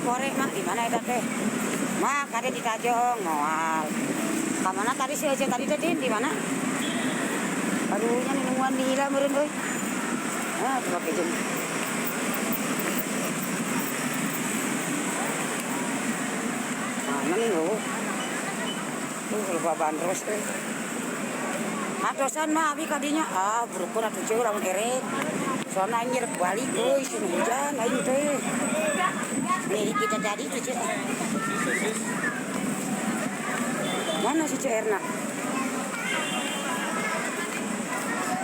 Pore mak di mana eta teh? Mak kade di Tajong moal. Ka mana tadi si Ece tadi teh, Din? Di mana? Aduh, nya nungguan lila meureun euy. Ah, coba kejem. Mana nih lu? Tuh lupa bandros euy. Atosan mah abi kadinya, ah berukur atuh jauh lamun erek. Soalnya aing rek balik euy, sini hujan aing teh. Nih kita tadi tuh, Cek. Mana si Cek Erna?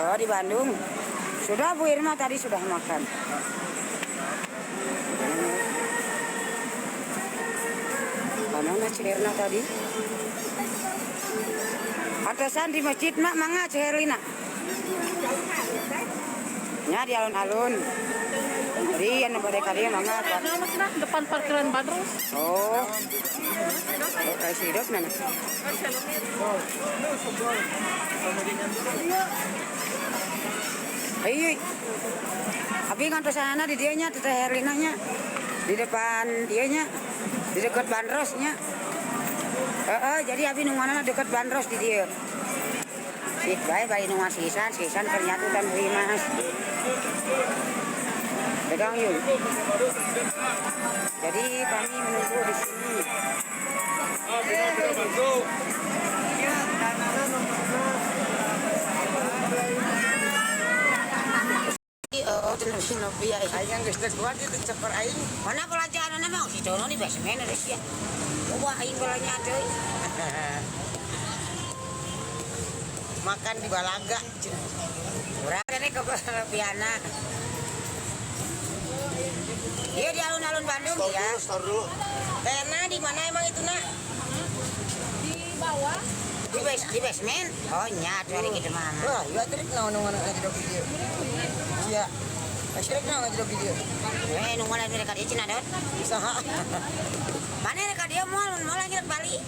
Oh, di Bandung. Sudah Bu Irma tadi sudah makan. Mana Cek Erna tadi? Atasan di masjid mak mangga Cek Herlina. Nya di alun-alun. Di anu bade ka dieu mangga Pak. Depan parkiran Bandros. Oh. Oh, kayak hidup mana? Ayo. Abi ngantosanana di dieu nya Teteh Herlina nya. Di depan dieu nya. Di dekat bandrosnya. Heeh, jadi abi nungguanana dekat bandros di dieu. Sik bae bae nungguan sisan, sisan ternyata dan Mas. Pegang yuk. Jadi kami menunggu di sini. Oh, Novia. Aing geus teu kuat itu ceper aing. Mana belanjaan mah si Dono di basement ada sia. Wah, aing belanjaan deui. Makan di Balaga. Urang ini ke Piana. Iya di alun-alun Bandung ya. Store dulu. Tena di mana emang itu nak? Di bawah. Di basement. Oh nya atuh hari kitu mah. Wah, iya tadi naon naon ngajadok di dieu. Iya. Asirek naon ngajadok di dieu. Eh nungguan mereka di Cina dot. Saha? Mana rek ka dieu moal mun moal rek balik.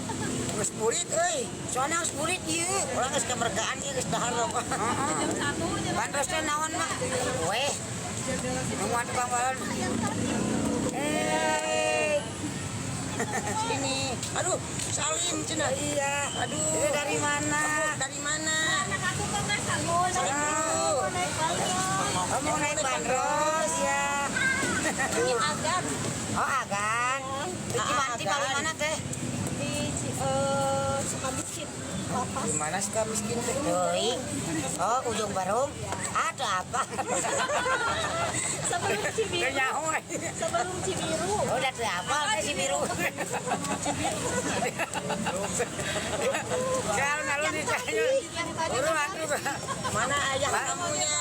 Geus burit euy. Soalnya harus burit ieu. Urang geus kamergaan ieu geus dahar loh. Heeh. Bandros teh naon mah? Weh. Nungguan tukang balon. Eh. Sini. Aduh, salim cenah. Iya. Aduh. Itu dari mana? Kamu dari mana? Anak aku kok nggak sanggup. Salim dulu. Oh, mau naik bandros ya. Ini agan Oh, agan. Di Cimanti Agan. paling mana teh? di Sukamiskin. Lapas. Di mana suka miskin teh? Doi. Oh, ujung Barung. Ada apa? Sebelum Cibiru. Nyaho. Sebelum Cibiru. Oh, udah tuh apa? Teh Cibiru. Jangan alun Yang tadi, yang tadi. Buru atuh. Mana ayah kamunya?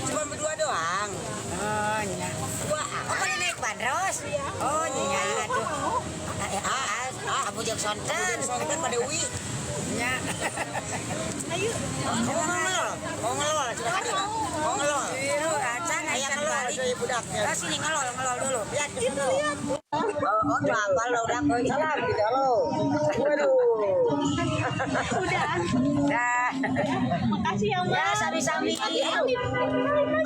Cuma berdua doang. Oh, nya. Wah, Oh, pada naik bandros? Oh, nya aduh. Ah, ah, Abu Jok Sonten. soalnya kan pada Uwi. Nya. Ayo. Kamu ngelol, mau ngelol, sudah hadir. Mau ngelol. Cibiru acan Ayah acan ngelol, balik. saya budaknya. Ah, sini ngelol, ngelol dulu. Lihat ke situ. Oh, oh, tuh apa lo udah koi. Salam gitu, halo. Waduh. Udah. Dah. Makasih ya, Mas. Ya, sami-sami. Salim lagi,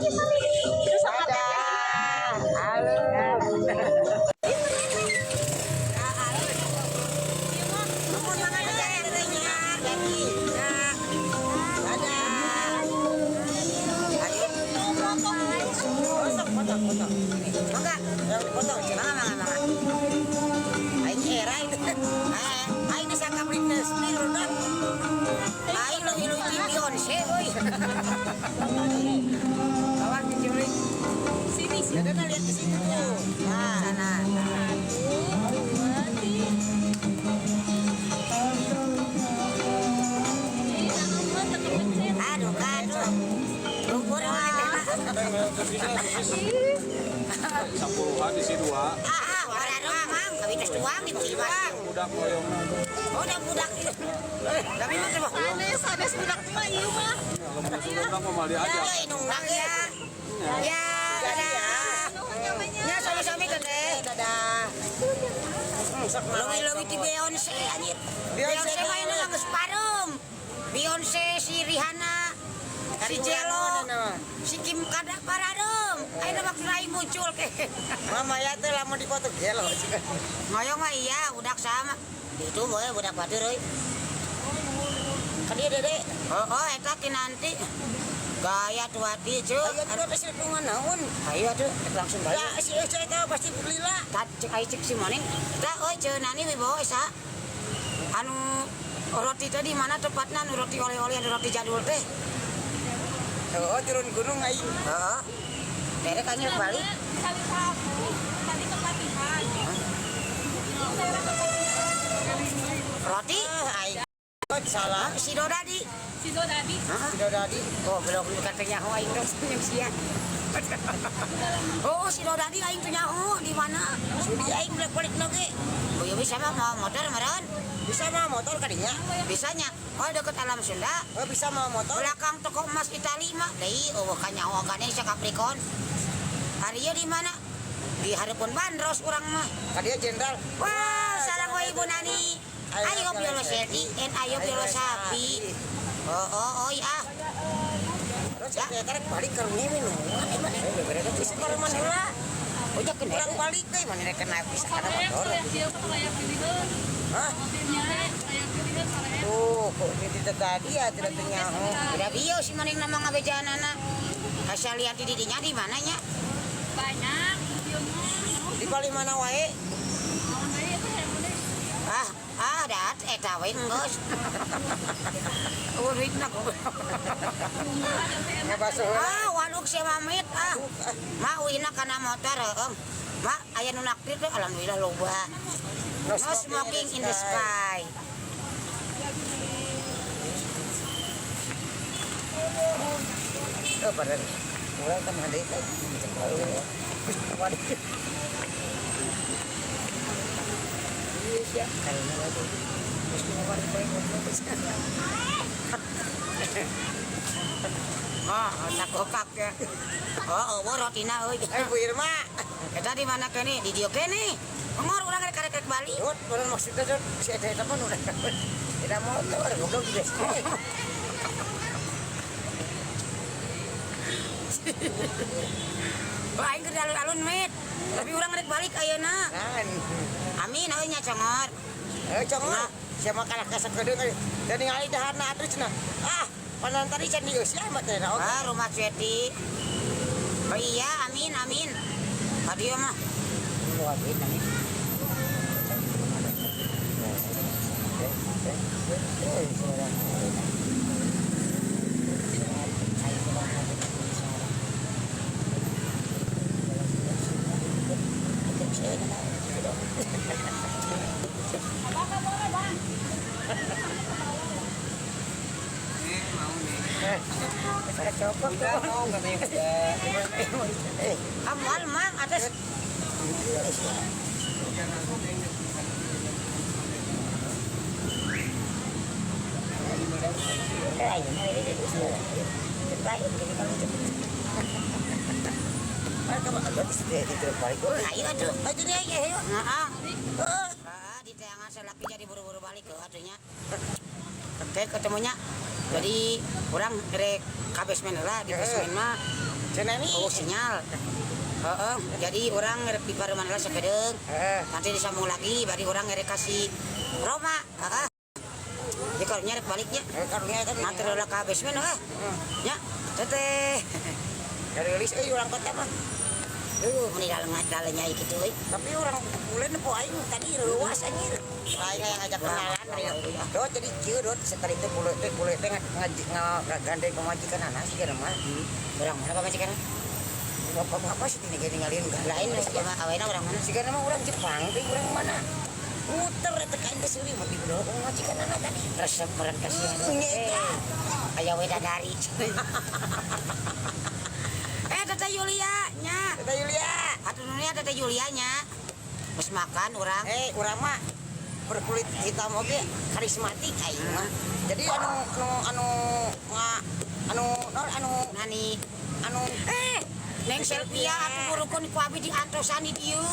salim. Terus sama teteh. Dadah. Halo. Nuhun banget ya tetehnya. Ya. Dadah. Ayo. Potong, potong, potong. Ini. Mangga. Yang dipotong. Mangga, mangga, mangga. Aing era itu. Eh, aing disangka Britney Spears udah. Aing leuwih-leuwih ti Beyonce euy. Kawan diculik. Sini, sini. Jadi kan lihat ke situ tuh. Nah, sana. 1, 2, 3. Ini anak tetep mencet. Aduh, aduh. Lumpur mah. Sepuluhan isi dua. Ah, ah, warna mang, kami tes tuang di Ciwang. Budak moyong. Oh, udah budak. Tapi mah teh Sanes, sanes budak mah ieu mah. Kalau mau budak mah mal diajak. Ya, nunggak ya. Ya, dadah. Nuhun nyamanya. Ya, sami-sami teteh. Dadah. Leuwih-leuwih ti Beyonce anjir. Beyonce Beyonce mah ini geus pareum. Beyonce si Rihanna. Si Jelo, si Kim Kada Paradem. Ayeuna waktu aing muncul ke. Mama ya teh lamun dipoto gelo. Ngoyong mah iya, budak sama. Itu boy budak batur euy. Ka dieu Dede. Oh, eta kinanti. Gaya tuati cuy. Ayo tuh pasti nungan naon. Ayo atuh langsung balik. Ya si Ece eta pasti lila. Tat cek ai cek si Moning. Tah euy ceunani Nani wibawa esa. Anu roti teh di mana tepatna anu roti oleh-oleh anu roti jadul teh. Oh, turun gunung aing. Heeh. Dere kayaknya balik. Salita aku tadi ke Patihan. Daerah Kepatihan. Roti Ah, aing. Oh, salah. si Dodadi. Si Dodadi. Hah? Tidak dadi. Oh, belum katanya nyaho aing teh yang sia. Oh, si Dodadi aing teh nyaho di mana? Sudi aing balik-balik oge. Oh, ya bisa mah mau motor meureun. Bisa mah motor kadinya. Bisanya. Oh, deket alam Sunda. Oh, bisa mah motor. Belakang toko emas Itali mah. Deui eueuh kanyaho Ganesha Capricorn. Hari ieu di mana? Di hareupeun bandros urang mah. Kadia jenderal. Wah, sarang wa Ibu Nani. Ayo piolo selfie, en ayo piolo sapi. Oh, oh, oh, iya. Terus ya karek balik ke rumah minum. Bisa ke rumah heula. Oh, ya kena. Kurang balik teh mana rek kena bisa kana Soalnya motor. yang dia mah layak pilihan. Hah? Motifnya layak pilihan soalnya. Tuh, kok ini tidak tadi ya tidak nyaho. Udah bio si maning nama ngabejaanana. Asal lihat di didinya di mananya? Banyak videonya. Di paling mana wae? Naon deui itu yang udah. Ah, ah, dat eta we enggeus. Oh, duitna goblok. Ngabasuh heula. Ah, waduk si mamit ah. Ma uina kana motor heeh. Ma aya nu naktir teh alhamdulillah loba. No smoking in the sky. Oh, padahal mulai kan ada itu. Waduh. Iya, kayaknya lagi. Terus keluar Oh, otak kokak ya. Oh, oh, rotina euy. Eh, Bu Irma. Eta di mana kene? Di dieu kene. Ngor urang rek karek balik. Yut, padahal maksudnya Jod, si eta eta mah udah tidak motor, goblok juga. Wah, aing keur di alun-alun, Mit. Tapi urang rek balik ayeuna. Kan. Amin euy nya congor. Eh, congor. Siapa kalah kasakedeung euy. Dan ningali daharna atuh cenah. Ah, panan tadi can dieusi amat teh na oge. Ah, rumah Ceti. Oh iya, amin, amin. Tadi mah. Wah, duit amin. Abang ka boleh, Bang. Saya copot Udah mau katanya udah. Eh, Amal mang atas Ayo atuh. Ayo deh, ayo. Heeh. Heeh, di teangan salaki jadi buru-buru balik ke atunya. Oke, ketemunya. Jadi orang rek ka basement lah, di basement mah Cenani. oh sinyal. Heeh, jadi orang rek di paruman lah sakedeung. Eh, Nanti disambung lagi, bari orang rek kasih Roma. Heeh. Jadi kalau nyerek baliknya, karunya eta nanti lah ka basement heuh. Ya, teteh. Dari euy urang kota mah. Meni daleng-dalengnya gitu euy. Tapi orang bulan po aing tadi luas anjir. Aing yang ngajak kenalan ayo. Dot jadi kieu dot setelah itu bule teh ngagandeng pamajikan anak sih kana mah. Orang mana pamajikan? Bapak-bapak sih tinggal ninggalin Lain lain mah awena orang mana? Sih kana mah orang Jepang teh orang mana? Muter eta ka aing seuri mah dibawa pamajikan anak tadi. Resep meren kasihan. Nya eta. Aya wedadari. Eh Teteh Yulia nya. Teh Yulia. Atuh nunya Teteh Yulia nya. Geus makan urang. Eh, urang mah berkulit hitam oge karismatik aing mah. Jadi anu anu anu nga anu nol anu Nani. anu Eh, Neng Selvia atuh burukun ku abi diantosan di dieu.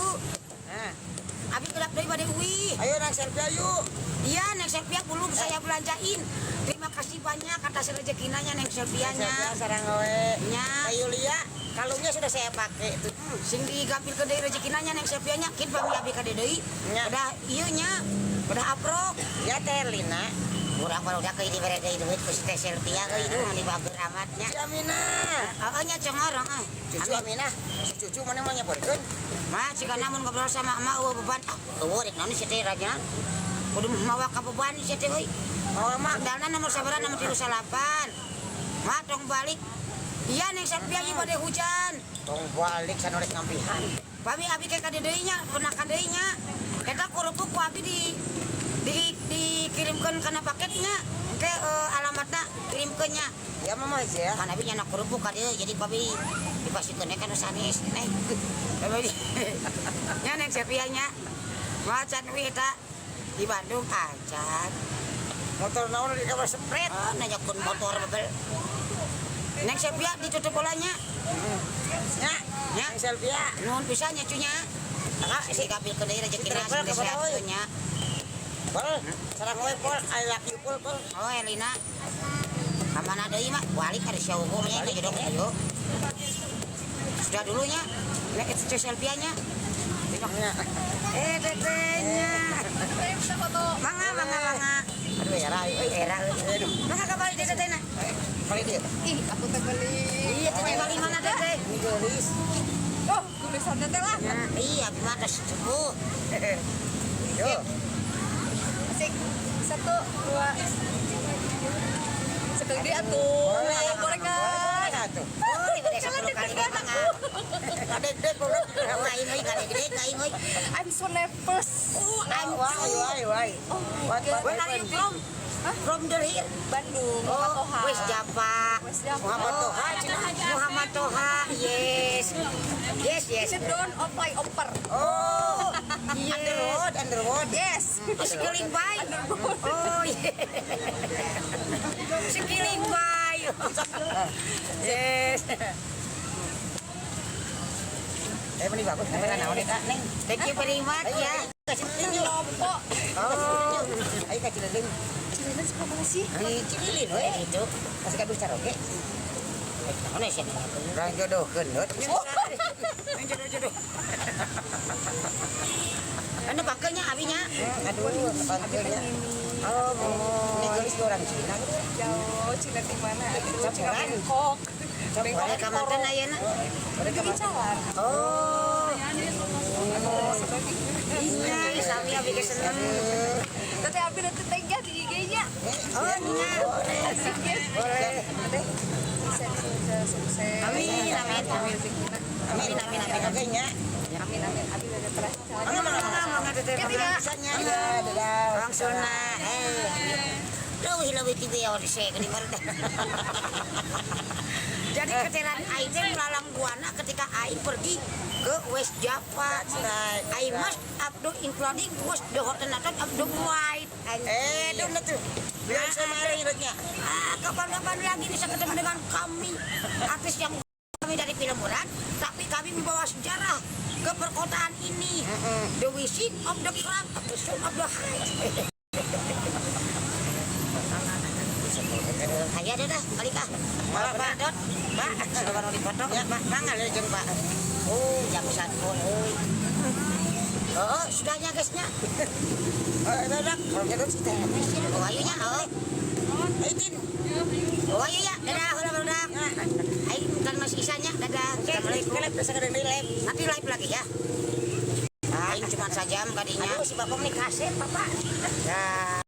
Nah, Abi gelap deui bade uih. ayo nang selfie ayo. Iya, Neng Selvia belum saya belanjain. Terima kasih kasih banyak atas rezekinya, Neng Selvianya. Nya sarang we. Nya. Teh Yulia, kalungnya sudah saya pakai tuh. Sing digampilkeun deui rezekina nya, Neng Selvianya, kin pami abi ka deui. Nya. Udah ieu nya, udah aprok. Ya, Teh Lina. Urang baru udah ke dibere deui duit ku si Teh Selvia euy, duh, meni bager amat nya. Cucu Aminah. Heeh nya, congor, heeh. Cucu Amin. Aminah. Si cucu mana mau nyeporkeun? Mah jika namun ngobrol sama emak eueuh beban. Ah, eueuh rek naon si teh rajana. Kudu mawa ka beban si teh euy. Oh, mak. Sendalna nomor sabaraha? Nomor 39. Mah tong balik. Iya, Neng Selvia, ieu bade hujan. Tong balik sanorek ngampihan. Pami abi ke kade deui nya, pernah ka deui nya. Eta kerupuk ku abi di dikirimkeun kana paketnya. Engke alamatna kirimkeun nya. Ya, mama aja ya. Kan abi nyanak kerupuk ka dieu, jadi ku abi dipasikeun kan nu sanes. Neng. Tapi nya, Neng Selvia nya. Macan wi eta di Bandung acan. Motor naon di kamar sepret. Ah, nanyakeun motor bebel. Neng Selvia ditutup bolanya. Nya, Nya. Neng Selvia. Nuhun pisan nya, cunya. Kakak, Si kapilkeun deui rezekina Si travel sing kemana, euy? sehat nya. Pol, sarang we Pol, I love you Pol, Pol. Oh, Elina. Kamana deui mah? Balik ada Xiaogo nya ka jodok ayo. Sudah dulunya. Nek itu Selvia nya. Nya. Eh, tetehnya. Saya bisa foto. Mangga, mangga, mangga. Aduh, era euy. Era. Aduh. Mangga kembali deh tetehna. Kali dia. Ih, aku teh beli. Iya, teteh bali mana teteh? Ini gelis. Oh, tulisannya teh lah. Iya, abi mah tos sepuh. Yo. Asik. Satu, dua. Sekali dia atuh. Boleh. Boleh kan? Boleh tuh. Oh, diberi 10 kali mangga. Kadek-dek goblok. Oh, aing euy kadek-dek aing euy. I'm so nervous. Oh, I'm Why, too. why, why? Oh my What, God. Where are you from? From the here? Bandung, Muhammad Oh, Toha. West Java. West Java. Muhammad Toha cenah. Muhammad Toha, yes. Yes. Sit down of flyover. Oh, Yes. underwood, underwood. Yes. Sekiling bay. Oh, yeah. Sekiling bay. Yes. Eh, meni bagus kamera naon eta, Neng? Thank you very much ya. Lompok. Oh, ayo ka Cililin. Cililin sebelah mana sih? Di Cililin we. Itu. Kasih kabeh caroge. Mana sih? Urang jodohkeun, Dot. Yang jodoh-jodoh. Anu pakainya abinya. Aduh, pangkeulnya. Oh, Ini gelis ke orang Cina gitu. Jauh, Cina di mana? Aduh, Cina Campuran. Bangkok. Bangkok. Boleh ka mantan ayeuna. Di Incalan. Oh. Iya, sami abi ge seneng. Teteh Abi nanti tag di IG-nya. Oh, nya. Asik ya. Boleh. Teteh bisa bisa sukses. Amin, amin, amin. Amin, Amin, amin, amin. Oke, nya. Amin, amin. Abi udah terakhir. Mangga, mangga, mangga, mangga, teteh. Ketiga. Pisannya. Dadah, dadah. Langsung na. Eh. Leuwih leuwih ti Beyonce geuning mah. Jadi keteran aing teh melalang buana ketika aing pergi ke West Java. Right. I must updo including was the hotel of the white. Eh, dulu tuh. Biar saya marah hidupnya. Ah, kapan-kapan lagi bisa ketemu dengan kami. Artis yang kami dari film berat, tapi kami membawa sejarah ke perkotaan ini. The wishing of the crab, of the soul of the high. Ayo deh dah, balik ah. Malah, Pak, Pak. Dot. Pak, sudah baru dipoto. Ya, Pak, mangga lho jeung Pak. Oh, jam 1 euy. Oh, sudahnya guysnya. Oh, dadah. Kalau jodoh sih teh. Oh, ayo nya, oh. Ayo, Tin. Oh, ayo ya. Dadah, udah barudak. Aing kan masih isanya. Dadah. Assalamualaikum. Kelep, bisa kadang di lab. Nanti live lagi ya. Aing cuma sajam kadinya. Aduh, si bapak nih kasep, Bapak. Dah.